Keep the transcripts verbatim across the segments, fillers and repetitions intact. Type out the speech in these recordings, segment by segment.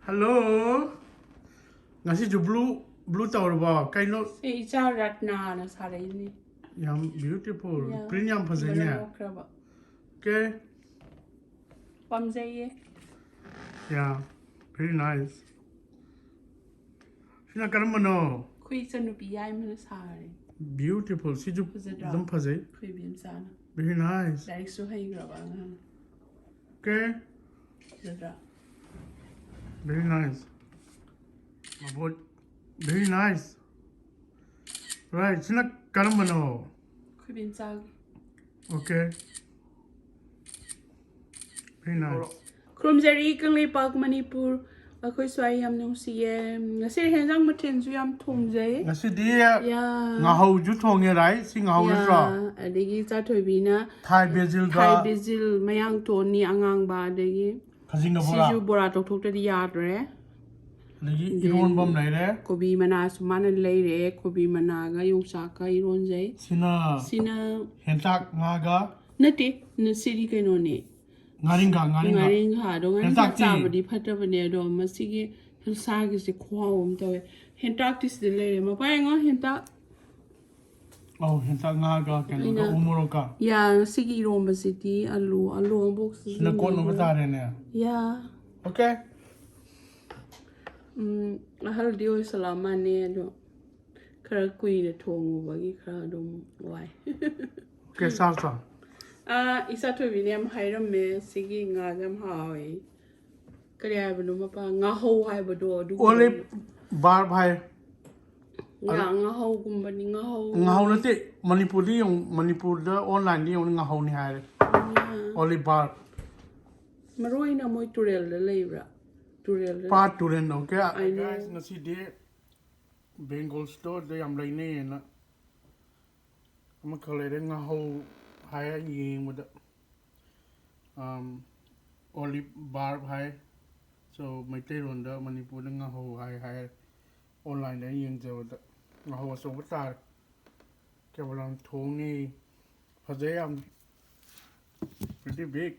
Hello. ꯉꯁꯤꯁꯨ blue blue ꯇꯧꯔꯕꯣ? ꯀꯩꯅꯣ? ꯁꯤ ꯏꯆꯥ ꯔꯠꯅꯥꯅ ꯁꯥꯔꯛꯏꯅꯦ꯫ ꯌꯥꯝ beautiful. ꯌꯥ. Print ꯌꯥꯝ ꯐꯖꯩꯅꯦ. ꯃꯔꯝ ꯃꯣꯛꯈ꯭ꯔꯕ꯫ Okay. ꯄꯥꯝꯖꯩꯌꯦ꯫ Yeah. Very nice. ꯁꯤꯅ ꯀꯔꯝꯕꯅꯣ? ꯑꯩꯈꯣꯏ ꯏꯆꯟꯅꯨꯄꯤ ꯌꯥꯏꯃꯅ ꯁꯥꯔꯦ꯫ Beautiful. ꯁꯤꯁꯨ ꯐꯖꯗ꯭ꯔꯥ? ꯑꯗꯨꯝ ꯐꯖꯩ. ꯑꯩꯈꯣꯏ ꯏꯕꯦꯝꯆꯥꯅ꯫ Very nice. ꯂꯥꯏꯔꯤꯛꯁꯨ ꯍꯩꯈ꯭ꯔꯕ ꯑꯉꯥꯡ꯫ Okay. ꯐꯖꯗ꯭ꯔꯥ? Very nice. ꯃꯕꯣꯠ. Very nice. Right. ꯁꯤꯅ ꯀꯔꯝꯕꯅꯣ? ꯑꯩꯈꯣꯏ ꯏꯕꯦꯝꯆꯥꯒꯤ꯫ Okay. Very nice. ꯈꯨꯔꯨꯝꯖꯔꯤ Kangleipak Manipur. ꯑꯩꯈꯣꯏ ꯁ꯭ꯋꯥꯏ ꯌꯥꯝ ꯅꯨꯡꯁꯤꯌꯦ꯫ ꯉꯁꯤ ꯍꯦꯟꯖꯥꯡ ꯃꯊꯦꯜꯁꯨ ꯌꯥꯝ ꯊꯣꯡꯖꯩ꯫ ꯉꯁꯤꯗꯤ ꯌꯥ꯫ ꯉꯥꯍꯧꯁꯨ ꯊꯣꯡꯉꯦ, right? ꯁꯤ ꯉꯥꯍꯧ ꯅꯠꯇ꯭ꯔꯣ? ꯌꯥ꯫ ꯑꯗꯒꯤ ꯆꯥꯊꯣꯏꯕꯤꯅ Thai basilꯒ Thai basil, ꯃꯌꯥꯡ ꯇꯣꯟꯅꯤ ꯑꯉꯥꯡꯕ, ꯑꯗꯒꯤ ꯈꯥꯖꯤꯡꯒ ꯕꯣꯔꯥ. ꯁꯤꯁꯨ ꯕꯣꯔꯥ ꯇꯧꯊꯣꯛꯇ꯭ꯔꯗꯤ ꯌꯥꯗ꯭ꯔꯦ꯫ ꯑꯗꯒꯤ ꯏꯔꯣꯟꯕ ꯑꯃ ꯂꯩꯔꯦ. ꯀꯣꯕꯤ ꯃꯅꯥꯁꯨ ꯃꯥꯅ ꯂꯩꯔꯦ꯫ ꯀꯣꯕꯤ ꯃꯅꯥꯒ ꯌꯣꯡꯆꯥꯛꯀ ꯏꯔꯣꯟꯖꯩ꯫ ꯁꯤꯅ ꯁꯤꯅ ꯍꯦꯟꯇꯥꯛ ꯉꯥꯒ. ꯅꯠꯇꯦ, ꯅ-, ꯁꯤꯗꯤ ꯀꯩꯅꯣꯅꯦ꯫ ꯉꯥꯔꯤꯡꯈꯥ, ꯉꯥꯔꯤꯡꯈꯥ. ꯉꯥꯔꯤꯡꯈꯥꯗꯣ, ꯉꯥꯔꯤꯡꯈꯥ ꯍꯦꯟꯇꯥꯛꯇꯤ? ꯆꯥꯕꯗꯤ ꯐꯠꯇꯕꯅꯦ, ꯑꯗꯣ ꯃꯁꯤꯒꯤ ꯁꯥꯒꯤꯁꯦ ꯈꯨꯍꯥꯎ ꯑꯃ ꯇꯧꯋꯦ꯫ ꯍꯦꯟꯇꯥꯛꯇꯤ ꯁꯤꯗ ꯂꯩꯔꯦ꯫ ꯃꯄꯥ ꯌꯦꯡꯉꯣ, ꯍꯦꯟꯇꯥꯛ꯫ ꯑꯧ, ꯍꯦꯟꯇꯥꯛ ꯉꯥꯒ ꯀꯩꯅꯣꯒ ꯑꯩꯅ ꯎ ꯃꯣꯔꯣꯛꯀ. ꯌꯥ, ꯁꯤꯒꯤ ꯏꯔꯣꯝꯕꯁꯤꯗꯤ ꯑꯂꯨ, ꯑꯂꯨ ꯑꯃꯐꯥꯎ ꯁꯤꯅ ꯀꯣꯠꯅꯕ ꯁꯤꯖꯤꯟꯅꯗꯦ꯫ ꯇꯥꯔꯦꯅꯦ. ꯌꯥ꯫ Okay. ꯎꯝ, ꯑꯍꯜꯗꯤ ꯑꯣꯏꯁꯜꯂꯛꯑ ꯃꯥꯜꯂꯦ, ꯑꯗꯣ ꯈꯔ ꯀꯨꯏꯅ ꯊꯣꯡꯉꯨꯕꯒꯤ ꯈꯔ ꯑꯗꯨꯝ ꯋꯥꯏ꯫ Okay, ꯆꯥꯎ, ꯆꯥꯎ. ꯑꯥ, ꯏꯆꯥ ꯊꯣꯏꯕꯤꯅ ꯌꯥꯝ ꯍꯥꯏꯔꯝꯃꯦ, ꯁꯤꯒꯤ ꯉꯥꯁꯦ ꯌꯥꯝ ꯍꯥꯎꯋꯦ꯫ ꯀꯔꯤ ꯍꯥꯏꯕꯅꯣ ꯃꯄꯥ? ꯉꯥꯍꯧ ꯍꯥꯏꯕꯗꯣ, ꯑꯗꯨ Olive barb ꯍꯥꯏ. ꯉꯥ, ꯉꯥꯍꯧꯒꯨꯝꯕꯅꯤ, ꯉꯥꯍꯧ꯫ ꯉꯥꯍꯧ ꯅꯠꯇꯦ, ꯃꯅꯤꯄꯨꯔꯗꯤ ꯌꯦꯡꯉꯨ, ꯃꯅꯤꯄꯨꯔꯗ online ꯗ ꯌꯦꯡꯉꯨ, ꯉꯥꯍꯧꯅꯤ ꯍꯥꯏꯔꯦ. ꯉꯥ꯫ Olive barb. ꯃꯔꯨ ꯑꯣꯏꯅ ꯃꯣꯏ ꯇꯨꯔꯦꯜꯗ ꯂꯩꯕ꯭ꯔꯥ? ꯇꯨꯔꯦꯜꯗ? ꯄꯥꯠ ꯇꯨꯔꯦꯜ, okay? I know. Guys, ꯉꯁꯤꯗꯤ Bengal store ꯗ ꯌꯥꯝ ꯂꯩꯅꯩꯌꯦꯅ ꯑꯃꯈꯛ ꯂꯩꯔꯦ, ꯉꯥꯍꯧ ꯍꯥꯏ ꯌꯦꯡꯕꯗ꯫ Um, olive barb ꯍꯥꯏ꯫ So, ꯃꯩꯇꯩꯂꯣꯟꯗ ꯃꯅꯤꯄꯨꯔꯗ ꯉꯥꯍꯧ ꯍꯥꯏ ꯍꯥꯏ꯫ Online ꯗ ꯌꯦꯡꯖꯕꯗ ꯉꯥꯍꯧ ꯑꯆꯧꯕ ꯇꯥꯔꯦ꯫ ꯀꯦꯕꯜ ꯌꯥꯝ ꯊꯣꯡꯉꯤ꯫ ꯐꯖꯩ ꯌꯥꯝ꯫ Pretty big.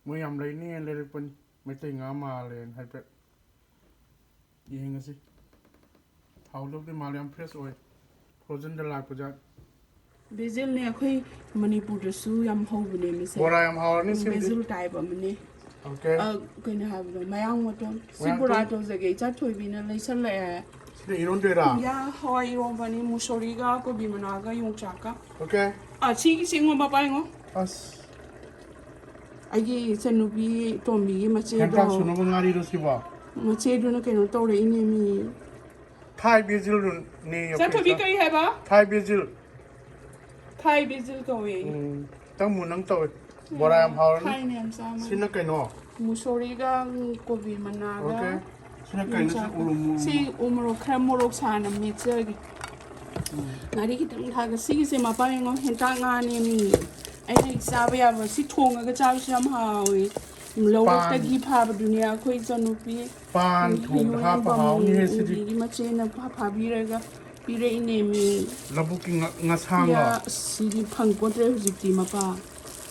ꯃꯣꯏ ꯌꯥꯝ ꯂꯩꯅꯩꯌꯦꯅ ꯂꯩꯔꯛꯄꯅꯤ꯫ ꯃꯩꯇꯩ ꯉꯥ ꯃꯥꯜꯂꯦꯅ ꯍꯥꯏꯐꯦꯠ ꯌꯦꯡꯉꯁꯤ꯫ ꯍꯥꯎꯗꯧꯗꯤ ꯃꯥꯜꯂꯦ, ꯌꯥꯝ ꯐ꯭ꯔꯦꯁ ꯑꯣꯏ꯫ ꯐ꯭ꯔꯣꯖꯟꯗ ꯂꯥꯛꯄ ꯖꯥꯠ꯫ ꯕꯦꯖꯤꯜꯅꯦ ꯑꯩꯈꯣꯏ ꯃꯅꯤꯄꯨꯔꯗꯁꯨ ꯌꯥꯝ ꯍꯧꯕꯅꯦ ꯃꯁꯦ꯫ ꯕꯣꯔꯥ ꯌꯥꯝ ꯍꯥꯎꯔꯅꯤ ꯁꯤꯃꯗꯤ꯫ ꯕꯦꯖꯤꯜ ꯇꯥꯏꯞ ꯑꯃꯅꯦ꯫ ꯑꯣꯀꯦ꯫ ꯑ, ꯀꯩꯅꯣ ꯍꯥꯏꯕꯗꯣ, ꯃꯌꯥꯡ ꯃꯇꯣꯟ꯫ ꯁꯤ ꯃꯌꯥꯡ ꯕꯣꯔꯥ ꯃꯇꯣꯟ꯫ ꯇꯧꯖꯒꯦ, ꯏꯆꯥ ꯊꯣꯏꯕꯤꯅ ꯂꯩꯁꯜꯂꯛꯑꯦ꯫ ꯁꯤꯅ ꯏꯔꯣꯟꯗꯣꯏꯔꯥ? ꯌꯥ, ꯍꯋꯥꯏ ꯏꯔꯣꯝꯕꯅꯤ, ꯃꯨꯁꯣꯔꯤꯒ, ꯀꯣꯕꯤ ꯃꯅꯥꯒ, ꯌꯣꯡꯆꯥꯛꯀ꯫ ꯑꯣꯀꯦ꯫ ꯑ, ꯁꯤꯒꯤ ꯆꯦꯡꯉꯣ ꯃꯄꯥ ꯌꯦꯡꯉꯣ꯫ ꯑꯁ꯫ ꯑꯩꯒꯤ ꯏꯆꯟꯅꯨꯄꯤ ꯇꯣꯝꯕꯤꯒꯤ ꯃꯆꯦꯗꯣ꯫ ꯍꯦꯟꯇꯥꯛ ꯁꯨꯅꯕ ꯉꯥꯔꯤꯔꯣ ꯁꯤꯕꯣ? ꯃꯆꯦꯗꯨꯅ ꯀꯩꯅꯣ ꯇꯧꯔꯛꯏꯅꯦ ꯃꯤ꯫ ꯊꯥꯏ ꯕꯦꯖꯤꯜꯅꯦ ꯏꯆꯟ ꯊꯣꯏꯕꯤ ꯑꯩꯈꯣꯏ꯫ ꯀꯔꯤ ꯍꯥꯏꯕ? ꯊꯥꯏ ꯕꯦꯖꯤꯜ꯫ ꯊꯥꯏ ꯕꯦꯖꯤꯜ ꯀꯧꯋꯦ꯫ ꯎꯝ, ꯇꯪꯃꯨ ꯅꯪ ꯇꯧꯋꯦ꯫ ꯕꯣꯔꯥ ꯌꯥꯝ ꯍꯥꯎꯔꯅꯤ꯫ ꯊꯥꯏꯅ ꯌꯥꯝ ꯆꯥꯝꯃꯦ꯫ ꯁꯤꯅ ꯀꯩꯅꯣ? ꯃꯨꯁꯣꯔꯤꯒ ꯀꯣꯕꯤ ꯃꯅꯥꯒ꯫ ꯑꯣꯀꯦ꯫ ꯁꯤꯅ ꯀꯩꯅꯣ? ꯁꯤ ꯌꯣꯡꯆꯥꯛꯀ꯫ ꯎꯔꯨꯝ ꯃꯨ-, ꯁꯤ ꯎ ꯃꯣꯔꯣꯛ ꯈꯔ ꯃꯣꯔꯣꯛ ꯁꯥꯅ ꯃꯦꯠꯆꯔꯒꯦ꯫ ꯎꯝ꯫ ꯉꯥꯔꯤ ꯈꯤꯇꯪ ꯊꯥꯛꯑꯒ ꯁꯤꯒꯤꯁꯦ ꯃꯄꯥꯟ ꯌꯦꯡꯉꯣ, ꯍꯦꯟꯇꯥꯛ ꯉꯥꯅꯦ ꯃꯤ꯫ ꯑꯩꯅ ꯆꯥꯕ ꯌꯥꯕ, ꯁꯤ ꯊꯣꯡꯉꯒ ꯆꯥꯕꯁꯨ ꯌꯥꯝ ꯍꯥꯎꯋꯦ꯫ ꯂꯧꯔꯣꯛꯇꯒꯤ ꯄꯥꯟ꯫ ꯐꯥꯕꯗꯨꯅꯦ ꯑꯩꯈꯣꯏ ꯏꯆꯟꯅꯨꯄꯤ꯫ ꯄꯥꯟ ꯊꯣꯡꯕ ꯌꯣꯡ ꯍꯥꯞꯄ ꯌꯥꯝꯕ ꯍꯥꯎꯅꯤꯍꯦ ꯁꯤꯗꯤ꯫ ꯃꯨꯕꯤꯒꯤ ꯃꯆꯦꯅ ꯐꯥ-, ꯐꯥꯕꯤꯔꯒ ꯄꯤꯔꯛꯏꯅꯦ ꯃꯤ꯫ ꯂꯧꯕꯨꯛꯀꯤ ꯉ-, ꯉꯁꯥꯡꯂꯣ? ꯌꯥ, ꯑꯁ, ꯁꯤꯗꯤ ꯐꯪꯄꯣꯠꯇ꯭ꯔꯦ ꯍꯧꯖꯤꯛꯇꯤ ꯃꯄꯥ꯫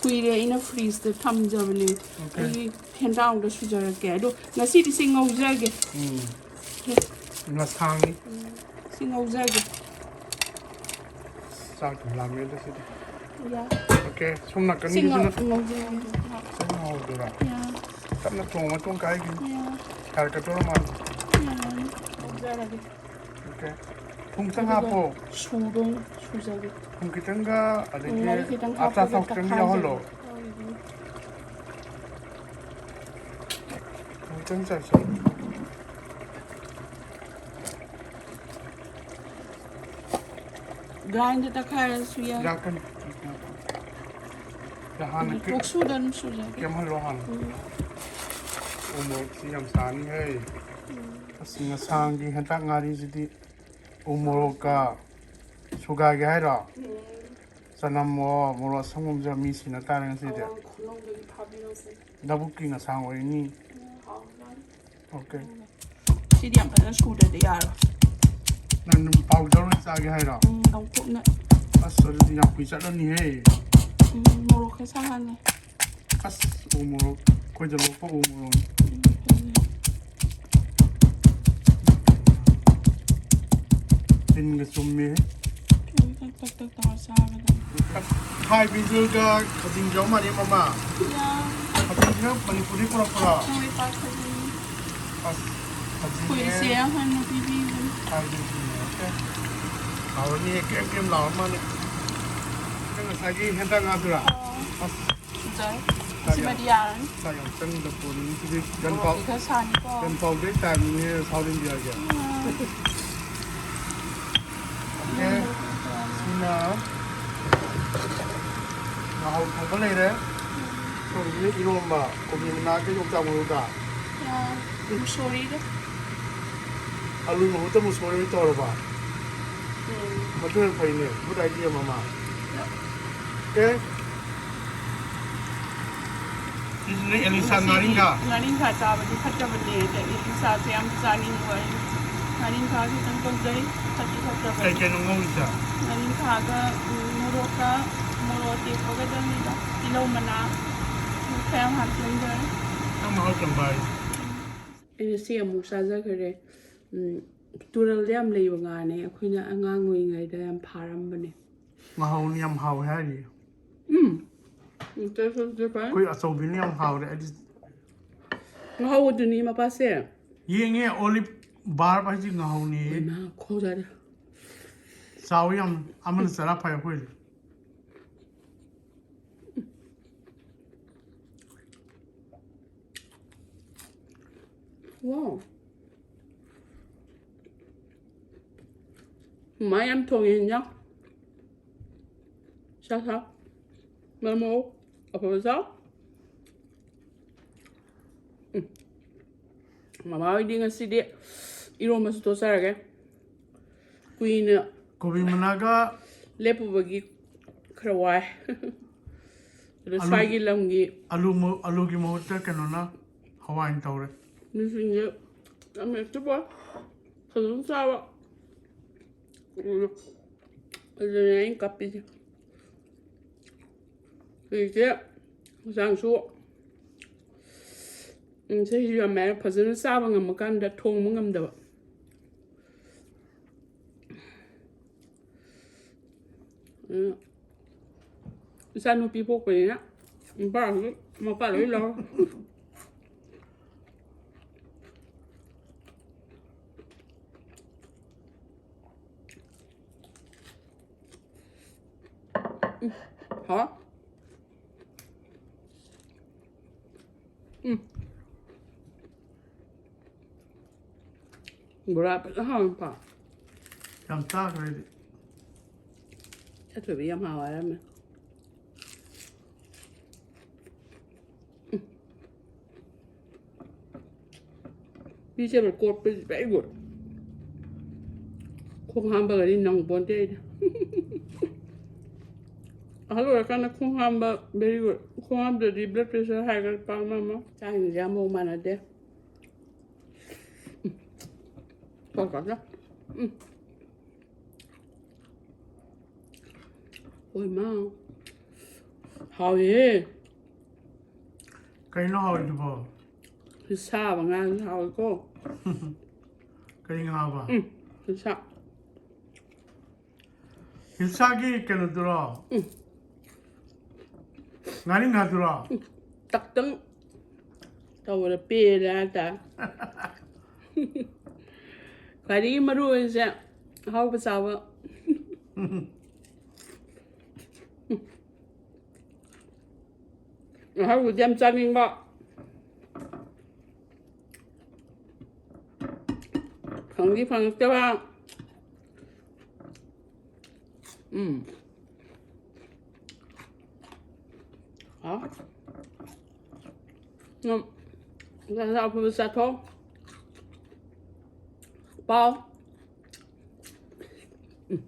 ꯀꯨꯏꯔꯦ ꯑꯩꯅ ꯐ꯭ꯔꯤꯖꯇ ꯊꯝꯖꯕꯅꯦ꯫ ꯑꯣꯀꯦ꯫ ꯑꯩ ꯍꯦꯟꯖꯥꯡꯗ ꯁꯨꯖꯔꯛꯀꯦ꯫ ꯑꯗꯣ ꯉꯁꯤꯗꯤ ꯁꯤ ꯉꯧꯖꯒꯦ꯫ ꯎꯝ꯫ ꯉꯁꯥꯡꯅꯤ꯫ ꯎꯝ꯫ ꯁꯤ ꯉꯧꯖꯒꯦ꯫ ꯆꯥꯛ ꯌꯥꯝ ꯂꯥꯝꯃꯦꯗ ꯁꯤꯗꯤ꯫ ꯌꯥ꯫ ꯑꯣꯀꯦ, ꯁꯣꯝ ꯁꯤ ꯉꯧ-, ꯅꯥꯀꯟꯒꯤꯁꯤꯅ ꯉꯧꯖꯒꯦ꯫ ꯁꯣꯝ ꯉꯧꯗꯣꯏꯔꯥ? ꯌꯥ꯫ ꯇꯞꯅ ꯊꯣꯡꯉ ꯃꯇꯨꯡ ꯀꯥꯏꯒꯤ꯫ ꯌꯥ꯫ ꯌꯥꯔꯛꯀꯗꯧꯔ ꯃꯥꯜꯂꯦ꯫ ꯌꯥꯔꯅꯤ꯫ ꯉꯧꯖꯔꯒꯦ꯫ ꯑꯣꯀꯦ꯫ ꯊꯨꯝ ꯈꯤꯇꯪ ꯑꯗꯨꯒ ꯍꯥꯞꯄꯣ꯫ ꯁꯨꯗꯣꯏꯅꯤ, ꯁꯨꯖꯒꯦ꯫ ꯊꯨꯝ ꯈꯤꯇꯪꯒ, ꯎꯝ, ꯑꯗꯒꯤ ꯉꯥꯔꯤ ꯈꯤꯇꯪ ꯑꯆꯥꯊꯥꯎ ꯍꯥꯞꯄꯒ ꯈꯤꯇꯪ ꯌꯥꯎꯍꯜꯂꯣ꯫ ꯇꯛꯈꯥꯏꯖꯒꯦ꯫ ꯊꯨꯝ ꯈꯤꯇꯪ ꯆꯥꯏꯁꯜꯂꯣ꯫ ꯒ꯭ꯔꯥꯏꯟꯗ ꯇꯛꯈꯥꯏꯔꯁꯨ ꯌꯥꯏ꯫ ꯌꯥꯀꯅꯤ꯫ ꯍꯥꯟꯅ ꯎꯝ, ꯀꯦ-, ꯀꯣꯛꯁꯨꯗ ꯑꯗꯨꯝ ꯁꯨꯖꯒꯦ꯫ ꯀꯦꯝꯍꯜꯂꯣ ꯍꯥꯟꯅ꯫ ꯎꯝ꯫ ꯎ ꯃꯣꯔꯣꯛꯁꯤ ꯌꯥꯝ ꯁꯥꯅꯤꯍꯦ꯫ ꯎꯝ꯫ ꯑꯁ, ꯉꯁꯥꯡꯒꯤ ꯍꯦꯟꯇꯥꯛ ꯉꯥꯔꯤꯁꯤꯗꯤ ꯎ ꯃꯣꯔꯣꯛꯀ ꯁꯨꯒꯥꯏꯒꯦ ꯍꯥꯏꯔꯣ? ꯎꯝ꯫ ꯆꯅꯝꯑꯣ, ꯃꯣꯔꯣꯛ ꯑꯁꯪꯕꯁꯨ ꯃꯤ ꯁꯤꯟꯅ ꯇꯥꯔꯦ ꯉꯁꯤꯗꯤ꯫ ꯑꯋꯥꯡ ꯈꯨꯅꯧꯗꯒꯤ ꯐꯥꯕꯤꯔꯛꯄꯅꯤ꯫ ꯂꯧꯕꯨꯛꯀꯤ ꯉꯁꯥꯡ ꯑꯣꯏꯅꯤ꯫ ꯎꯝ, ꯍꯥꯎꯖꯥꯠꯅꯤ꯫ ꯑꯣꯀꯦ꯫ ꯁꯤꯗꯤ ꯌꯥꯝ ꯐꯖꯅ ꯁꯨꯗ꯭ꯔꯗꯤ ꯌꯥꯔꯣꯏ꯫ ꯅꯪ ꯑꯗꯨꯝ ꯄꯥꯎꯗꯔ ꯑꯣꯏꯅ ꯆꯥꯒꯦ ꯍꯥꯏꯔꯣ? ꯎꯝ, ꯌꯥꯝ ꯀꯨꯞꯅ꯫ ꯑꯁ, ꯑꯗꯨꯗꯤ ꯌꯥꯝ ꯀꯨꯏ ꯆꯠꯂꯅꯤꯍꯦ꯫ ꯎꯝ, ꯃꯣꯔꯣꯛ ꯈꯔ ꯁꯥꯍꯜꯂꯦ꯫ ꯑꯁ, ꯎ ꯃꯣꯔꯣꯛ ꯑꯩꯈꯣꯏꯗ ꯂꯣꯛꯄ ꯎ ꯃꯣꯔꯣꯛ꯫ ꯇꯤꯟꯒ ꯆꯨꯝꯃꯦ꯫ ꯇꯛ ꯇꯛ ꯇꯛ ꯇꯧꯔ ꯆꯥꯕꯗ꯫ ꯍꯥꯏꯕꯤꯗꯨꯒ ꯈꯖꯤꯡꯁꯨ ꯌꯥꯎ ꯃꯥꯜꯂꯦ, ꯃꯃꯥ꯫ ꯌꯥꯎ꯫ ꯈꯖꯤꯡꯁꯤꯅ ꯃꯅꯤꯄꯨꯔꯗꯒꯤ ꯄꯨꯔꯛꯄ꯭ꯔꯣ? ꯍꯣꯏ, ꯄꯥꯛ ꯈꯖꯤꯡ꯫ ꯑꯁ, ꯈꯖꯤꯡꯅꯦ꯫ ꯑꯩꯈꯣꯏ ꯏꯆꯦ ꯑꯍꯟꯅ ꯄꯤꯕꯤꯕꯅꯤ꯫ ꯍꯥꯏꯕꯤꯗꯨꯅꯦ, ꯑꯣꯀꯦ꯫ ꯍꯥꯎꯔꯅꯤꯌꯦ, ꯀ꯭ꯔꯦꯝ ꯀ꯭ꯔꯦꯝ ꯂꯥꯎꯔ ꯃꯥꯜꯂꯦ꯫ ꯅꯪ ꯉꯁꯥꯏꯒꯤ ꯍꯦꯟꯇꯥꯛ ꯉꯥꯗꯨꯔꯥ? ꯑꯣ꯫ ꯑꯁ꯫ ꯐꯖꯔꯦ꯫ ꯆꯥꯛ ꯌꯥꯝ, ꯁꯤꯃꯗꯤ ꯌꯥꯔꯅꯤ꯫ ꯆꯥꯛ ꯌꯥꯝ ꯆꯪꯗ ꯄꯣꯠꯅꯤ꯫ ꯁꯤꯗꯤ ꯒꯟ ꯄꯥꯎ-, ꯃꯣꯔꯣꯛꯇꯤ ꯈꯔ ꯁꯥꯅꯤꯀꯣ꯫ ꯒꯟ ꯄꯥꯎꯗꯩ ꯇꯥꯏꯝꯅꯤꯅꯦ South Indiaꯒꯤ꯫ ꯎꯝ꯫ ꯑꯣꯀꯦ꯫ ꯁꯤꯅ ꯉꯥꯍꯧ ꯊꯣꯡꯕ ꯂꯩꯔꯦ꯫ ꯁꯣꯝꯒꯤꯅ ꯏꯔꯣꯝꯕ, ꯀꯣꯕꯤ ꯃꯅꯥꯒ ꯌꯣꯡꯆꯥꯛ ꯃꯔꯨꯒ꯫ ꯑꯥ, ꯃꯨꯁꯣꯔꯤꯒ꯫ ꯑꯂꯨ ꯃꯍꯨꯠꯇ ꯃꯨꯁꯣꯔꯤ ꯑꯣꯏꯅ ꯇꯧꯔꯕ? ꯎꯝ꯫ ꯃꯗꯨꯅ ꯐꯩꯅꯦ, good idea, ꯃꯃꯥ꯫ ꯌꯥ꯫ ꯑꯣꯀꯦ꯫ ꯁꯤꯁꯤꯅ ꯑꯦꯂꯤꯁꯥ ꯉꯥꯔꯤꯡꯈꯥ꯫ ꯉꯥꯔꯤꯡꯈꯥ ꯆꯥꯕꯗꯤ ꯐꯠꯇꯕꯅꯦ, ꯑꯗ ꯑꯦꯂꯤꯁꯥꯁꯦ ꯌꯥꯝ ꯆꯥꯅꯤꯡꯕ ꯑꯩ꯫ ꯉꯥꯔꯤꯡꯈꯥ ꯈꯤꯇꯪ ꯇꯧꯖꯩ, ꯐꯠꯇꯤ ꯐꯠꯇꯕꯅꯦ꯫ ꯀꯩ ꯀꯩꯅꯣ ꯉꯧꯔꯤꯁꯦ? ꯉꯥꯔꯤꯡꯈꯥꯒ, ꯎꯝ, ꯃꯣꯔꯣꯛꯀ, ꯃꯣꯔꯣꯛ ꯑꯇꯦꯛꯄꯒꯗꯪꯅꯤꯗ, ꯇꯤꯜꯍꯧ ꯃꯅꯥ ꯈꯔ ꯌꯥꯝ ꯍꯥꯞꯆꯤꯟꯖꯔꯦ꯫ ꯅꯪ ꯃꯍꯥꯎ ꯇꯪꯕ ꯍꯥꯏ꯫ ꯑꯩꯅ ꯁꯤ ꯑꯃꯨꯛ ꯆꯥꯖꯈ꯭ꯔꯦ꯫ ꯎꯝ, ꯇꯨꯔꯦꯜꯗ ꯌꯥꯝ ꯂꯩꯕ ꯉꯥꯅꯦ, ꯑꯩꯈꯣꯏꯅ ꯑꯉꯥꯡ ꯑꯣꯏꯔꯤꯉꯩꯗ ꯌꯥꯝ ꯐꯥꯔꯝꯕꯅꯦ꯫ ꯉꯥꯍꯧꯅ ꯌꯥꯝ ꯍꯥꯎꯋꯦ ꯍꯥꯏꯔꯤ꯫ ꯎꯝ꯫ ꯎꯝ, taste ꯇꯤ ꯐꯔꯦ꯫ ꯑꯩꯈꯣꯏ ꯑꯆꯧꯕꯤꯅ ꯌꯥꯝ ꯍꯥꯎꯔꯦ꯫ ꯑꯩꯗꯤ ꯉꯥꯍꯧ ꯑꯗꯨꯅꯤ ꯃꯄꯥꯁꯦ꯫ ꯌꯦꯡꯉꯦ, olive barb ꯍꯥꯏꯁꯤ ꯉꯥꯍꯧꯅꯦ꯫ ꯏꯃꯥ, ꯈꯣꯡꯖꯥꯗ꯫ ꯆꯥꯎ ꯌꯥꯝ, ꯑꯃꯅ ꯆꯔꯥ ꯐꯥꯏ ꯑꯩꯈꯣꯏꯗꯤ꯫ Wow꯫ ꯃꯥ ꯌꯥꯝ ꯊꯣꯡꯉꯦ ꯏꯟꯖꯥꯡ꯫ ꯁꯥ ꯁꯥ꯫ ꯃꯔꯝ ꯃꯣꯛ ꯑꯐꯕ ꯆꯥꯎ꯫ ꯎꯝ꯫ ꯃꯃꯥ ꯍꯣꯏꯗꯤ ꯉꯁꯤꯗꯤ ꯏꯔꯣꯝꯕꯁꯨ ꯇꯣꯠꯆꯔꯒꯦ꯫ ꯀꯨꯏꯅ ꯀꯣꯕꯤ ꯃꯅꯥꯒ ꯂꯦꯞꯄꯨꯕꯒꯤ ꯈꯔ ꯋꯥꯏ꯫ ꯑꯗꯣ ꯑꯂꯨ-, ꯁ꯭ꯋꯥꯏꯒꯤ ꯂꯝꯒꯤ ꯑꯂꯨ ꯃ-, ꯑꯂꯨꯒꯤ ꯃꯍꯨꯠꯇ ꯀꯩꯅꯣꯅ ꯍꯋꯥꯏꯅ ꯇꯧꯔꯦ꯫ ꯃꯤꯁꯤꯡꯁꯦ ꯌꯥꯝ active ꯑꯣꯏ꯫ ꯐꯖꯅ ꯆꯥꯕ꯫ ꯎꯝ꯫ ꯑꯗꯨꯅꯦ ꯑꯩꯅ ꯀꯞꯄꯤꯁꯦ꯫ ꯍꯧꯖꯤꯛꯁꯦ ꯍꯛꯆꯥꯡꯁꯨ ꯎꯝ, ꯆꯍꯤꯁꯨ ꯌꯥꯝ ꯌꯥꯝꯃꯦ, ꯐꯖꯅ ꯆꯥꯕ ꯉꯝꯃꯀꯥꯟꯗ ꯊꯣꯡꯕ ꯉꯝꯗꯕ꯫ ꯎꯝ, ꯏꯆꯥꯅꯨꯄꯤ ꯄꯣꯛꯄꯅꯤꯅ ꯅꯨꯄꯥꯁꯨ ꯃꯄꯥ ꯂꯣꯏ ꯂꯧꯔꯦ꯫ ꯎꯝ, ꯍꯥꯎ꯫ ꯎꯝ꯫ ꯕꯣꯔꯥ ꯐꯖꯅ ꯍꯥꯎꯋꯤꯀꯣ꯫ ꯌꯥꯝ ꯆꯥꯈ꯭ꯔꯦ ꯑꯩꯗꯤ꯫ ꯆꯠꯊꯣꯏꯕꯤ ꯌꯥꯝ ꯍꯥꯎꯋꯦ ꯍꯥꯏꯔꯝꯃꯦ꯫ ꯎꯝ꯫ Vegetable ꯀꯣꯠꯄꯁꯤ very good꯫ ꯈꯣꯡ ꯍꯥꯝꯕꯒꯗꯤ ꯅꯪꯄꯣꯟꯇꯦ ꯑꯩꯗꯤ꯫ ꯑꯍꯜ ꯑꯣꯏꯔꯀꯥꯟꯗ ꯈꯣꯡ ꯍꯥꯝꯕ very good꯫ ꯈꯣꯡ ꯍꯥꯝꯗ꯭ꯔꯗꯤ blood pressure ꯍꯥꯏꯒꯠꯄ ꯑꯃ ꯑꯃ꯫ ꯆꯥꯛꯁꯤꯡꯁꯦ ꯑꯃꯐꯥꯎ ꯃꯥꯟꯅꯗꯦ꯫ ꯎꯝ꯫ ꯆꯥꯛ ꯆꯥꯛ ꯆꯥ-, ꯎꯝ꯫ ꯍꯣꯏ ꯃꯥ꯫ ꯍꯥꯎꯏꯍꯦ꯫ ꯀꯩꯅꯣ ꯍꯥꯎꯔꯤꯗꯨꯕꯣ? ꯁꯥꯕ ꯉꯥꯁꯨ ꯍꯥꯎꯏꯀꯣ꯫ ꯀꯔꯤ ꯉꯥꯕ? ꯎꯝ, ꯁꯥ꯫ ꯍꯤꯜꯁꯥꯒꯤ ꯀꯩꯅꯣꯗꯨꯔꯣ? ꯎꯝ꯫ ꯉꯥꯔꯤꯡꯈꯥꯗꯨꯔꯣ? ꯎꯝ, ꯇꯛꯇꯪ ꯇꯧꯕꯗ ꯄꯦꯜꯂꯦ ꯍꯥꯏꯇꯥꯔꯦ꯫ ꯈ꯭ꯋꯥꯏꯗꯒꯤ ꯃꯔꯨ ꯑꯣꯏꯔꯤꯁꯦ ꯑꯍꯥꯎꯕ ꯆꯥꯕ꯫ ꯑꯍꯥꯎꯕꯗꯤ ꯌꯥꯝ ꯆꯥꯅꯤꯡꯕ꯫ ꯐꯪꯗꯤ ꯐꯪꯉꯛꯇꯕ꯫ ꯎꯝ꯫ ꯍꯥꯎ꯫ ꯅꯪ ꯆꯥꯛ ꯑꯐꯕ ꯆꯥꯊꯣꯛ꯫ ꯄꯥꯎ꯫ ꯎꯝ꯫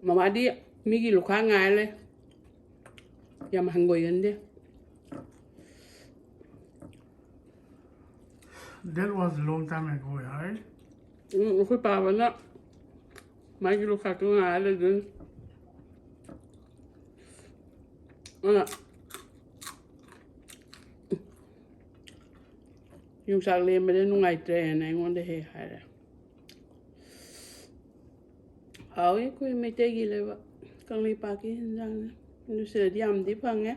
ꯃꯃꯥꯗꯤ ꯃꯤꯒꯤ ꯂꯨꯈꯥꯛ ꯉꯥꯏ ꯂꯩ꯫ ꯌꯥꯝ ꯍꯪꯒꯣꯏꯒꯟꯗꯦ꯫ That was a long time ago, right? ꯎꯝ, ꯑꯩꯈꯣꯏ ꯄꯥꯕꯅ ꯃꯥꯒꯤ ꯂꯨꯈꯥꯛꯇꯣ ꯉꯥꯏꯔ ꯂꯩꯗꯣꯏꯅꯤ꯫ ꯑꯗꯨꯅ ꯌꯣꯡꯆꯥꯛ ꯂꯦꯟꯕꯗ ꯅꯨꯡꯉꯥꯏꯇ꯭ꯔꯦꯅ ꯑꯩꯉꯣꯟꯗ ꯍꯦꯛ ꯍꯥꯏꯔꯦ꯫ ꯍꯥꯎꯏ ꯑꯩꯈꯣꯏ ꯃꯩꯇꯩꯒꯤ ꯂꯩꯕ ꯀꯪꯂꯩꯄꯥꯛꯀꯤ ꯌꯦꯟꯖꯥꯡꯅꯤ꯫ ꯑꯗꯨ ꯁꯤꯗꯗꯤ ꯌꯥꯝꯗꯤ ꯐꯪꯉꯦ꯫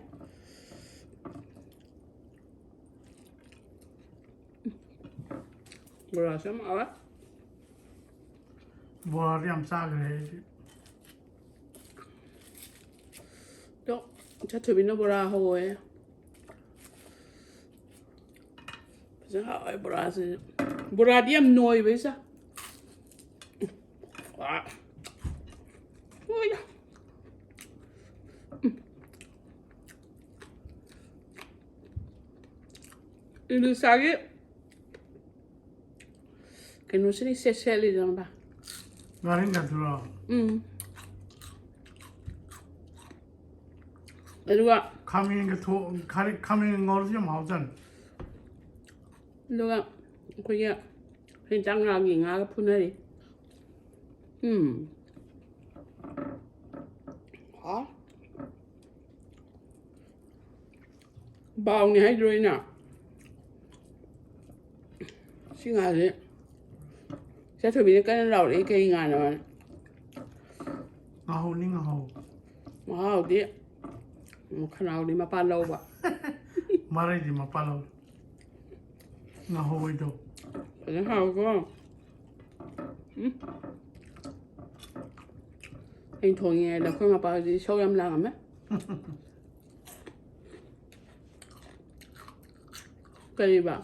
ꯕꯣꯔꯥꯁꯨ ꯌꯥꯝ ꯍꯥꯎꯋꯦ꯫ ꯕꯣꯔꯥꯗꯤ ꯌꯥꯝ ꯆꯥꯈ꯭ꯔꯦ ꯑꯩꯗꯤ꯫ ꯑꯗꯣ ꯆꯠꯊꯕꯤꯅ ꯕꯣꯔꯥ ꯍꯧꯋꯦ꯫ ꯐꯖꯅ ꯍꯥꯎꯋꯦ ꯕꯣꯔꯥꯁꯦ꯫ ꯕꯣꯔꯥꯗꯤ ꯌꯥꯝ ꯅꯣꯏꯕ ꯏꯆꯥ꯫ ꯋꯥ꯫ ꯍꯣꯏꯗ꯫ ꯎꯝ꯫ ꯏꯂꯤꯁꯥꯒꯤ ꯀꯩꯅꯣꯁꯤꯅ ꯏꯁꯦꯠ ꯁꯦꯠꯂꯤꯗꯅ ꯚꯥꯏ꯫ ꯉꯥꯔꯤꯡꯈꯥꯗꯨꯔꯣ? ꯎꯝ꯫ ꯑꯗꯨꯒ ꯈꯥꯃꯦꯟꯒ ꯊꯣꯡ ꯈꯥꯔꯤ ꯈꯥꯃꯦꯟꯒ ꯉꯧꯔꯁꯨ ꯌꯥꯝ ꯍꯥꯎꯖꯥꯠꯅꯤ꯫ ꯑꯗꯨꯒ ꯑꯩꯈꯣꯏꯒꯤ ꯍꯦꯟꯖꯥꯡ ꯉꯥꯒꯤ ꯉꯥꯒ ꯐꯨꯅꯔꯤ꯫ ꯎꯝ꯫ ꯍꯥꯎ꯫ ꯕꯥꯎꯅꯤ ꯍꯥꯏꯗ꯭ꯔꯣ ꯑꯩꯅ? ꯁꯤ ꯉꯥꯁꯦ ꯆꯠꯊꯕꯤꯅ ꯀꯟꯅ ꯂꯥꯎꯔꯛꯏ ꯀꯩ ꯉꯥꯅꯣ ꯍꯥꯏꯅ꯫ ꯉꯥꯍꯧꯅꯤ ꯉꯥꯍꯧ꯫ ꯃꯍꯥꯎꯗꯤ ꯈꯅꯥꯎꯗꯤ ꯃꯄꯥꯟ ꯂꯧꯕ꯫ ꯃꯔꯩꯗꯤ ꯃꯄꯥꯟ ꯂꯧ꯫ ꯉꯥꯍꯧ ꯑꯣꯏꯗꯣ꯫ ꯐꯖꯅ ꯍꯥꯎꯀꯣ꯫ ꯎꯝ꯫ ꯑꯩꯅ ꯊꯣꯡꯉꯤꯉꯩꯗ ꯑꯩꯈꯣꯏ ꯃꯄꯥ ꯍꯧꯖꯤꯛ ꯏꯁꯧ ꯌꯥꯝ ꯂꯥꯡꯉꯝꯃꯦ꯫ ꯀꯔꯤꯕ?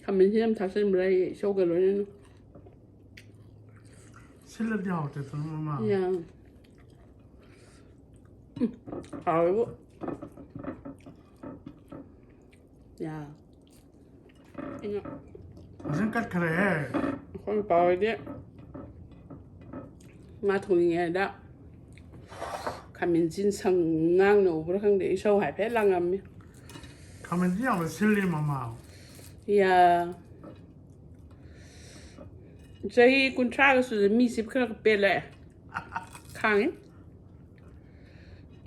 ꯈꯥꯃꯦꯟꯁꯤꯟ ꯌꯥꯝ ꯊꯥꯛꯆꯟꯕ꯭ꯔꯥ ꯑꯩ ꯏꯁꯧꯒ ꯂꯣꯏꯅꯅ꯫ ꯁꯤꯜꯂꯗꯤ ꯍꯥꯎꯇꯦ ꯊꯣꯏ ꯃꯃꯥ꯫ ꯌꯥ꯫ ꯎꯝ, ꯍꯥꯎꯋꯦꯕꯨ꯫ ꯌꯥ꯫ ꯑꯩꯅ ꯐꯖꯅ ꯀꯠꯈ꯭ꯔꯦꯍꯦ꯫ ꯑꯩꯈꯣꯏ ꯃꯄꯥ ꯍꯣꯏꯗꯤ ꯉꯥ ꯊꯣꯡꯉꯤꯉꯩꯗ ꯈꯥꯃꯦꯟꯁꯤꯟ ꯁꯪ ꯉꯥꯡꯅ ꯎꯕ꯭ꯔꯥ ꯈꯪꯗꯦ, ꯏꯁꯧ ꯍꯥꯏꯐꯦꯠ ꯂꯥꯡꯉꯝꯃꯤ꯫ ꯈꯥꯃꯦꯟꯁꯤꯟ ꯌꯥꯝꯅ ꯁꯤꯜꯂꯤ ꯃꯃꯥ꯫ ꯌꯥ꯫ ꯆꯍꯤ ꯀꯨꯟꯊ꯭ꯔꯥꯒ ꯁꯨꯔꯦ, ꯃꯤꯁꯤ ꯈꯔ ꯄꯦꯜꯂꯛꯑꯦ꯫ ꯈꯥꯡꯉꯤ꯫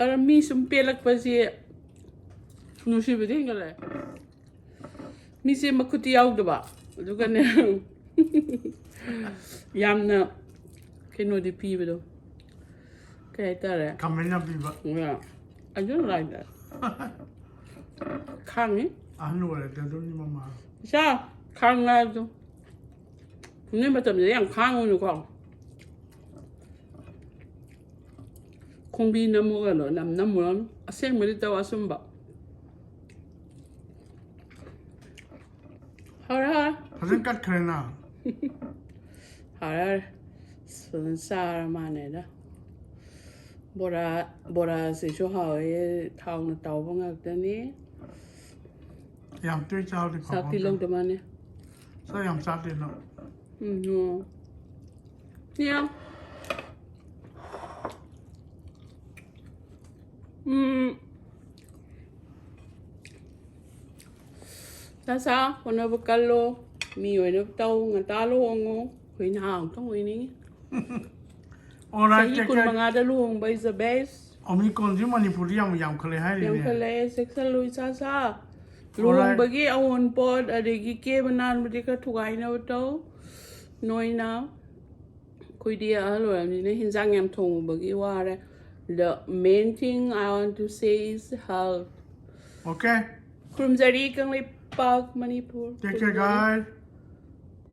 ꯑꯗ ꯃꯤ ꯁꯨꯝ ꯄꯦꯜꯂꯛꯄꯁꯦ ꯅꯨꯡꯁꯤꯕꯗꯤ ꯍꯦꯟꯒꯠꯂꯛꯑꯦ꯫ ꯃꯤꯁꯦ ꯃꯈꯨꯠꯇꯤ ꯌꯥꯎꯗꯕ, ꯑꯗꯨꯒꯅꯦ ꯌꯥꯝꯅ ꯀꯩꯅꯣꯗꯤ ꯄꯤꯕꯗꯣ, ꯀꯩ ꯍꯥꯏꯇꯥꯔꯦ? ꯀꯃꯦꯟ ꯌꯥꯝ ꯄꯤꯕ꯫ Yeah, I don't like that. ꯈꯥꯡꯉꯤ꯫ ꯑꯍꯟ ꯑꯣꯏꯔꯗꯤ ꯑꯗꯨꯝ ꯃꯃꯥ꯫ ꯏꯆꯥ, ꯈꯥꯡꯉꯨ ꯍꯥꯏꯕꯗꯣ꯫ ꯅꯣꯏ ꯃꯇꯝꯗꯗꯤ ꯌꯥꯝ ꯈꯥꯡꯉꯨꯅꯨꯀꯣ꯫ ꯈꯣꯡꯕꯤ ꯅꯝꯃꯨꯒꯅꯣ, ꯅꯝ ꯅꯝꯃꯨꯔꯅꯨ꯫ ꯑꯁꯦꯡꯕꯗꯤ ꯇꯧ ꯑꯆꯨꯝꯕ꯫ ꯍꯧꯔꯦ, ꯍꯧꯔꯦ꯫ ꯐꯖꯅ ꯀꯠꯈ꯭ꯔꯦꯅ꯫ ꯍꯧꯔꯦ, ꯍꯧꯔꯦ꯫ ꯑꯁ, ꯐꯖꯅ ꯆꯥꯔ ꯃꯥꯟꯅꯦꯗ꯫ ꯕꯣꯔꯥ, ꯕꯣꯔꯥꯁꯤꯁꯨ ꯍꯥꯎꯋꯦ, ꯊꯥꯎꯅ ꯇꯥꯎꯕ ꯉꯥꯛꯇꯅꯤ꯫ ꯌꯥꯝ ꯇꯣꯏ ꯆꯥꯕꯗꯤ ꯐꯕ ꯆꯥꯛꯇꯤ ꯅꯠꯇꯦ꯫ ꯂꯧꯗ ꯃꯥꯅꯦ꯫ ꯆꯥꯛ ꯌꯥꯝ ꯆꯥꯗꯦ ꯅꯪ꯫ ꯎꯝ, ꯎꯝ꯫ Yeah. ꯎꯝ꯫ ꯆꯥ ꯆꯥ, ꯍꯣꯠꯅꯕ ꯀꯜꯂꯣ꯫ ꯃꯤ ꯑꯣꯏꯅꯕ ꯇꯧ꯫ ꯉꯟꯇꯥ ꯂꯨꯍꯣꯡꯉꯨ꯫ ꯑꯩꯈꯣꯏ ꯅꯍꯥ ꯑꯃꯨꯛꯇꯪ ꯑꯣꯏꯅꯤꯡꯉꯤ꯫ Alright, ꯆꯍꯤ take ꯀꯨꯟ care. ꯃꯉꯥꯗ ꯂꯨꯍꯣꯡꯕ is the best. ꯑꯣꯃꯤꯀ꯭ꯔꯣꯟꯁꯤ ꯃꯅꯤꯄꯨꯔꯗꯤ ꯌꯥꯝ ꯌꯥꯝꯈꯠꯂꯦ ꯍꯥꯏꯔꯤꯅꯦ꯫ ꯌꯥꯝꯈꯠꯂꯛꯑꯦ, ꯆꯦꯛꯁꯜꯂꯨ ꯏꯆꯥ ꯆꯥ꯫ ꯂꯨꯍꯣꯡꯕꯒꯤ ꯑꯑꯣꯟꯄꯣꯠ ꯑꯗꯒꯤ ꯀꯦꯕ ꯅꯥꯟꯕꯗꯤ ꯈꯔ ꯊꯨꯒꯥꯏꯅꯕ ꯇꯧ꯫ ꯅꯣꯏꯅ, ꯑꯩꯈꯣꯏꯗꯤ ꯑꯍꯜ ꯑꯣꯏꯔꯕꯅꯤꯅ ꯍꯤꯟꯖꯥꯡ ꯌꯥꯝ ꯊꯣꯡꯉꯨꯕꯒꯤ ꯋꯥꯔꯦ꯫ The main thing I want to say is health. Okay. ꯈꯨꯔꯨꯝꯖꯔꯤ Kangleipak Manipur. Take care, guys.